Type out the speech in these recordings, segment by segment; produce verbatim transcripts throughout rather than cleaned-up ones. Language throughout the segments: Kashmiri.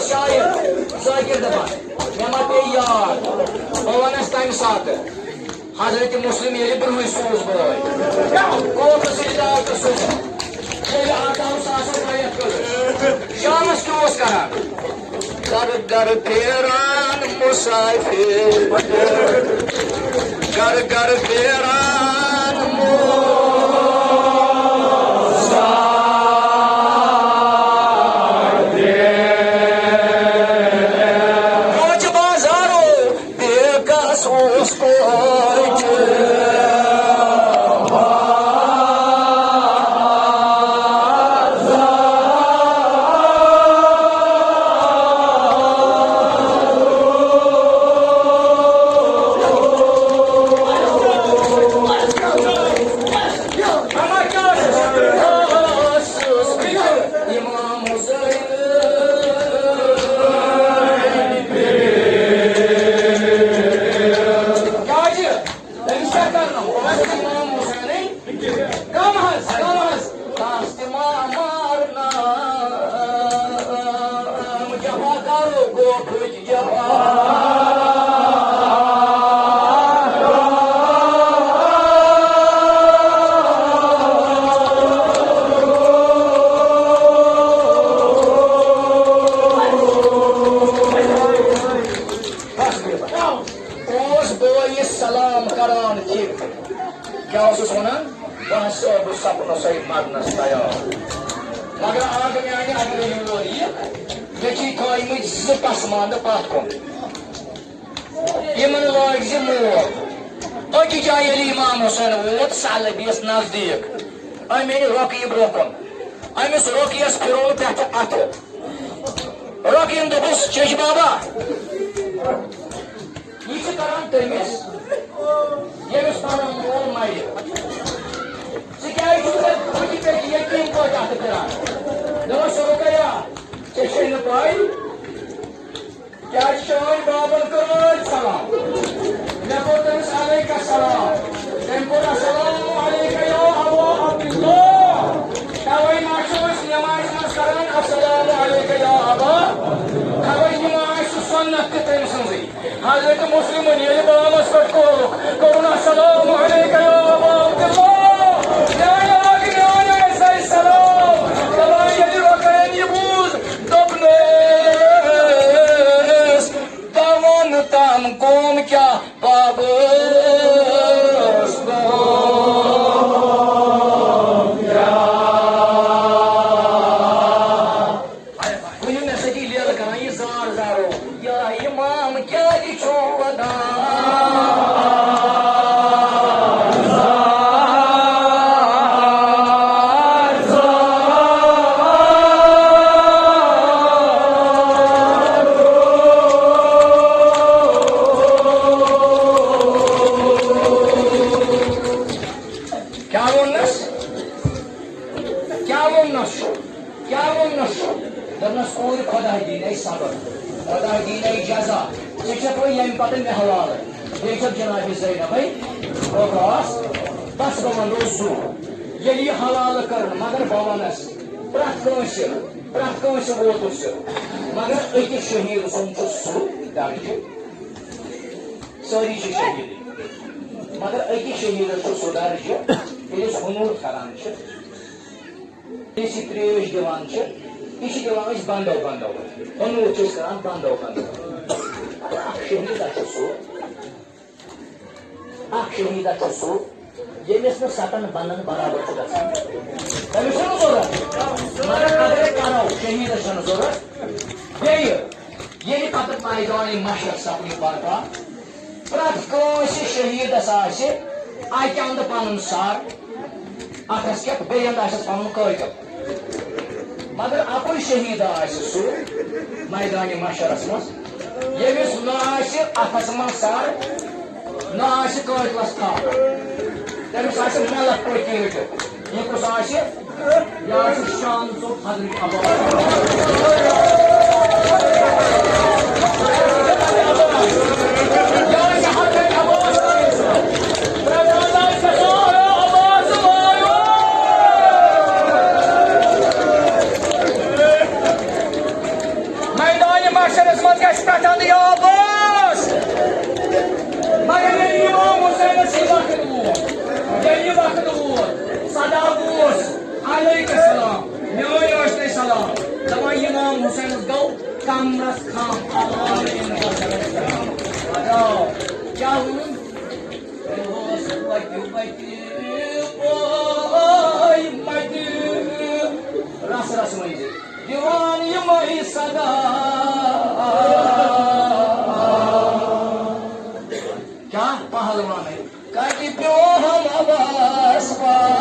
شاعر ذاکر دپان، مےٚ ما پیٚیہِ یاد، بہٕ ونس تمہِ ساتہٕ۔ حضرت مسلم ییٚلہِ برٛونٛہٕے سوٗز بٲے، کوفہٕ سۭتۍ آو تہٕ سوٗزُن۔ ییٚلہِ آو تہٕ سُہ آسو بیعت کٔرمٕژ۔ شامس کیٛاہ اوس کران؟ گرٕ گرٕ پھیران مسافر، گرٕ گرٕ پھیران مسافر۔ کوچ بازارو بیکس اوس کوچ۔ امام حسین۔ کیٛازِ؟ تٔمِس کیٛاہ کرنو؟ اوس امام حسینٕے۔ کم حظ، کم حظ؟ تس تہِ ما مارناو؟ جفا کرو گوٚو پھٕٹۍ جفا۔ اوس بٲیِس سلام کران تہِ۔ کیٛاہ اوسُس وَنان؟ بہٕ ہسا اوسُس سپنَسٕے مرنَس تیار۔ مگر اَکھ میٛانہِ اَکہِ ؤری وٲر یہِ، مےٚ چھِ تھٲومٕتۍ زٕ پسماندٕ پَتھ کُن۔ یِمن لٲگۍ زِ موب۔ أکِس جایہِ ییٚلہِ امام حسین ووت، سہلبیَس نزدیٖک، أمۍ أنۍ رۄقیہ برٛونٛہہ کُن۔ أمِس رۄقیَس پھِرُن پٮ۪ٹھٕ اَتھٕ۔ رۄقیَن دوٚپُس، "چیٚچھ بابا، یہِ چھِ کران تٔمِس، ییٚمِس پنُن مول مرِ۔ ژٕ کیٛازِ چھُکھ مےٚ بُتھِ پٮ۪ٹھ یتیٖم پٲٹھۍ اَتھٕ پھِران؟" دوٚپُس، "رُقیہ، ژےٚ چھے نہٕ پَے؟" کیٛازِ چٲنۍ بابن کٔر ٲدۍ سلام؟ مےٚ کوٚر تٔمِس علیک السلام۔ تٔمۍ کوٚر السلام علیک یا ابا عبداللہ۔ توے ما چھِ أسۍ نمازِ منٛز کران السلام علیک یا ابا؟ توے نماز چھِ سنت تہِ تٔمۍ سٕنٛزٕے۔ حضرت مسلمن ییٚلہِ بابس پٮ۪ٹھ کوٚرُکھ، کوٚرُن السلام علیک یا ابا عبداللہ۔ میانہِ لگہِ میانہِ علیہ السلام۔ توے ییٚلہِ رۄقین یہِ بوٗز، دوٚپنَس، دَوَن تام قوم کیٛاہ پابَس قوم کیٛاہ۔ ؤنِو مےٚ سۭتی لیلہٕ کران یہِ زار زارو۔ یا امام کیٛازِ چھُو ودان؟ کیٛاہ ووٚننَس؟ کیٛاہ ووٚننَس؟ کیٛاہ ووٚننَس؟ دوٚپنَس، "کوٗرِ، خۄداے دِیِنَے صبر، خۄداے دِیِنَے جزا۔ ژےٚ چھَتھ وۄنۍ ییٚمہِ پَتہٕ مےٚ حوالہٕ۔" بیٚیہِ چھَتھ جناب زینبَے بکواس۔ بَس بہٕ وَنو زُو۔ ییٚلہِ یہِ حوالہٕ کٔرٕن، مگر بہٕ وَنَس، پرٛٮ۪تھ کٲنٛسہِ، پرٛٮ۪تھ کٲنٛسہِ ووتُس یہِ۔ مگر أکِس شہیٖد سُنٛد چھُ سُہ درجہٕ۔ سٲری چھِ شہیٖد، مگر أکِس شہیٖدَس چھُ سُہ درجہٕ، ییٚلہِ أسۍ ہُنوٗر کَران چھِ، ییٚلہِ أسۍ یہِ ترٛیش دِوان چھِ، یہِ چھِ دِوان أسۍ بَندو بَندو۔ ہُنوٗر چھِ أسۍ کَران بَندو بَندو۔ مگر اَکھ شہیٖد ہا چھُ سُہ، اَکھ شہیٖد ہا چھُ سُہ، ییٚمِس نہٕ سَتَن بَندَن برابر چھُ گژھان۔ تٔمِس چھُنہٕ ضوٚرَتھ، مگر اَگَرے کَرو، شہیٖدَس چھَنہٕ ضوٚرَتھ۔ بیٚیہِ ییٚلہِ پَتہٕ میدانِ محشر سَپدِ برپا، پرٛٮ۪تھ کٲنٛسہِ شہیٖدَس آسہِ اَکہِ اَندٕ پَنُن سَر، اَتھَس کٮ۪تھ، بیٚیہِ اَندٕ آسٮ۪س پَنُن کٲتِل۔ مگر اَکُے شہیٖد آسہِ سُہ میدانِ محشرَس منٛز، ییٚمِس نہ آسہِ اَتھَس منٛز سَر، نہ آسہِ کٲتلَس تھَپھ، تٔمِس آسہِ ملک پٲٹھۍ رٔٹِتھ۔ یہِ کُس آسہِ؟ یہِ آسہِ شان ژوٚپ حضرت عباس۔ یہِ آسہِ حضرت عباس۔ میدانِ شبس منٛز گژھِ پرٛٮ۪تھ اندٕ یابس۔ مگر ییٚلہِ امام حسینس یہِ وقت ووت، ییٚلہِ یہِ وقت ووت، صدا گوس، علیک السلام، میٲنۍ ٲسۍ تۄہہِ سلام۔ دپان امام حسینس گوٚو کمرس کھم۔ آ، کیٛاہ ووٚنُن؟ اوس وتہِ وتہِ پاے متہِ۔ رس رس ؤنۍ زِ۔ دِوان یِمَے صدا۔ کیٛاہ پہلوانَے؟ کَتہِ پیوٚو ہم عباس پا؟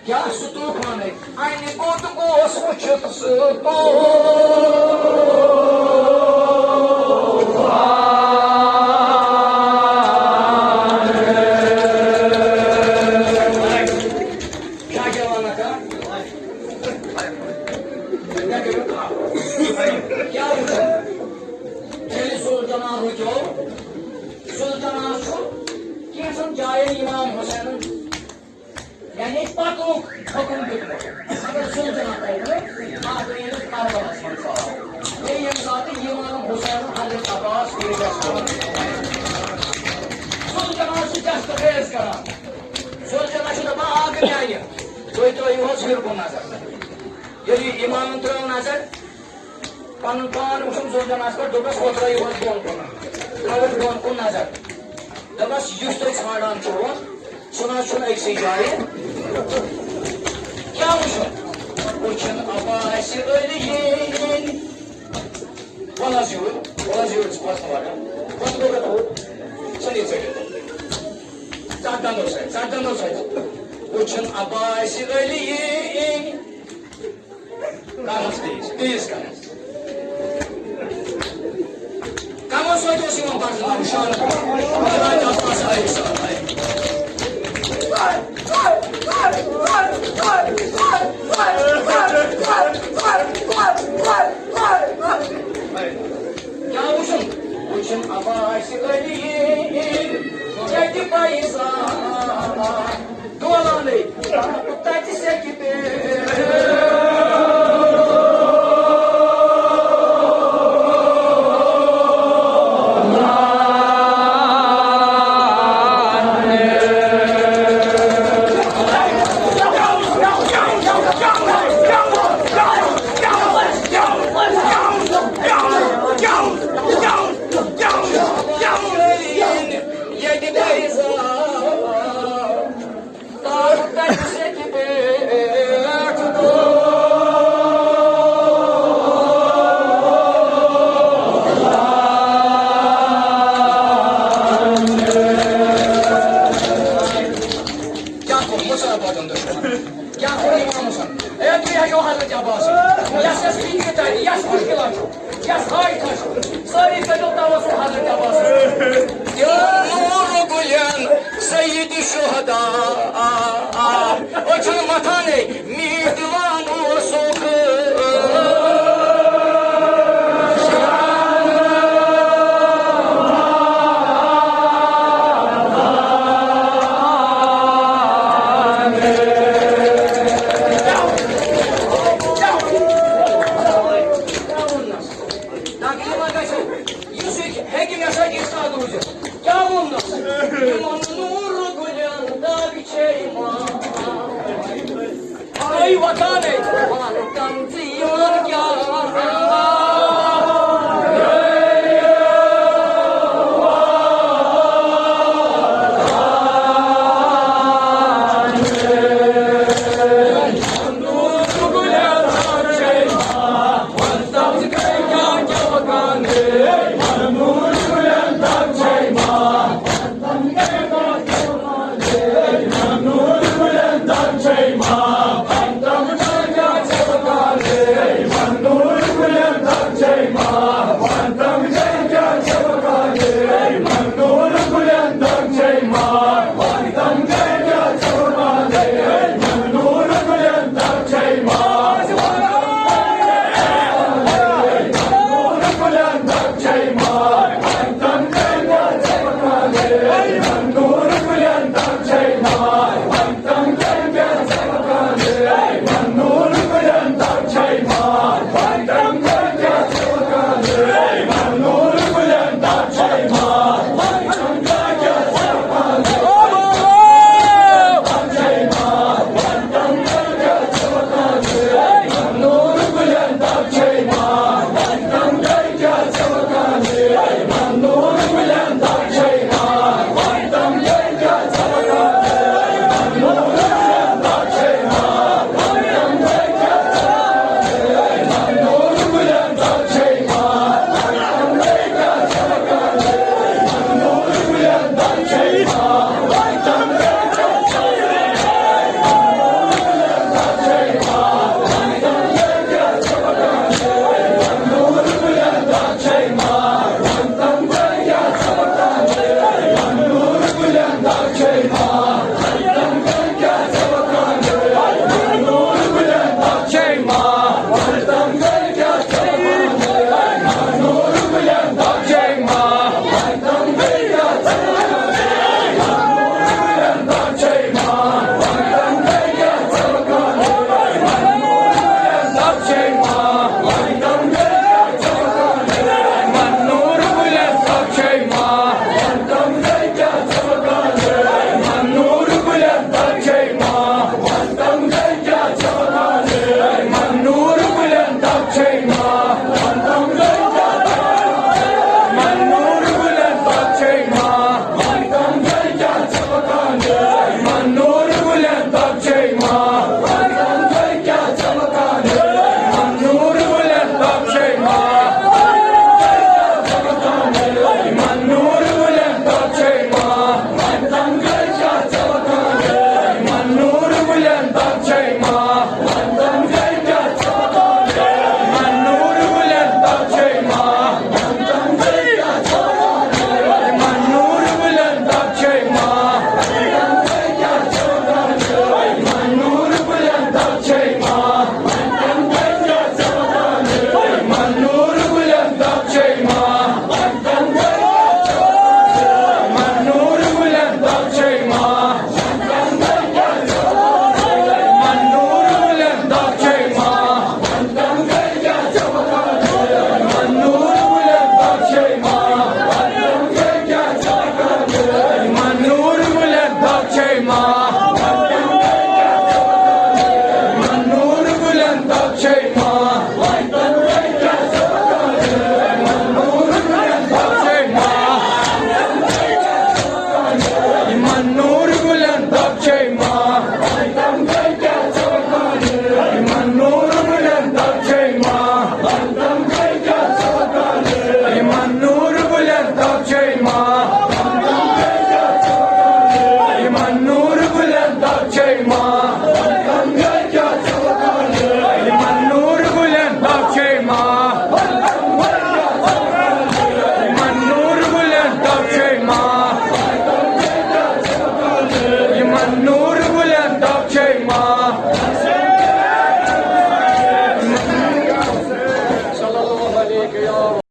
کیٛاہ سُہ طوفانٕے؟ اَنہِ بُتھ گوس وٕچھِتھ سُہ طوفان۔ کیٛاہ کیٛاہ وَنان کانٛہہ؟ کیٛاہ وٕچھُن؟ ییٚلہِ سُلطان رُکیو، سُلطانَس چھُ کینٛژھن جایَن امام حسینَن یعنی پَکنُک حُکُم دیُتمُت۔ مگر سُلطانَن کوٚر نہٕ اَتھ دٔلیٖلَس کربلاہَس منٛز ژاو۔ بیٚیہِ ییٚمہِ ساتہٕ امام حسین حضرت عباس پیش ٲسۍ کران، سُلطانَس چھُ جسٹ فیس کران۔ سُلطانَس چھُ دَپان، "اَکھ میٛانہِ، تُہۍ ترٛٲیِو حظ ہیوٚر کُن نظر۔" ییٚلہِ امامَن ترٛٲو نظر، پنُن پان وٕچھُن زوٗنہٕ جنازس پٮ۪ٹھ، دوٚپنَس، "ہُتھ ترٲیِو حظ بۄن کُن، ترٲیِو بۄن کُن نظر۔" دوٚپنَس، "یُس تُہۍ ژھانٛڈان چھِو، سُہ نہ حظ چھُنہٕ أکسٕے جایہِ۔" کیٛاہ وٕچھُن؟ وٕچھُن عباسِ علی یِنۍ۔ وَل حظ یوٗرۍ، وَل حظ یوٗرۍ، ژٕ پَتھ وَٹَن۔ پَتہٕ گوٚو مےٚ تھوٚد، ژٕ نہِ ژٔٹِتھ۔ ژَٹ دَنٛدو سۭتۍ، ژَٹ دَنٛدو سۭتۍ۔ وٕچھُن عباسِ علی یِنۍ۔ کَرُس تیز، تیز کَرُس۔ کَمو سۭتۍ اوس یِوان پَرنہٕ؟ شان۔ کیٛاہ وٕچھُن؟ وٕچھُن عباسِ علی یِنۍ۔ کَتہِ پَیہِ سا؟ دولانٕے تَتہِ سیٚکہِ پٮ۪ٹھ۔ ییٚتہِ گٔے زال۔ کیٛاہ کوٚر مُسا پَتَن دُشمَن؟ کیٛاہ کوٚر اِمام حسن؟ اے، تُہۍ ہیٚکِو حضرت عباس۔ یَس یَس فِکرِ تَرِ، یَس مُشکِلات چھُ، یَس حاجتَس چھُ، سٲری کٔرِو توسل حضرت عباسَس۔ یا نور گلین سید شہدا۔ أچھن متھان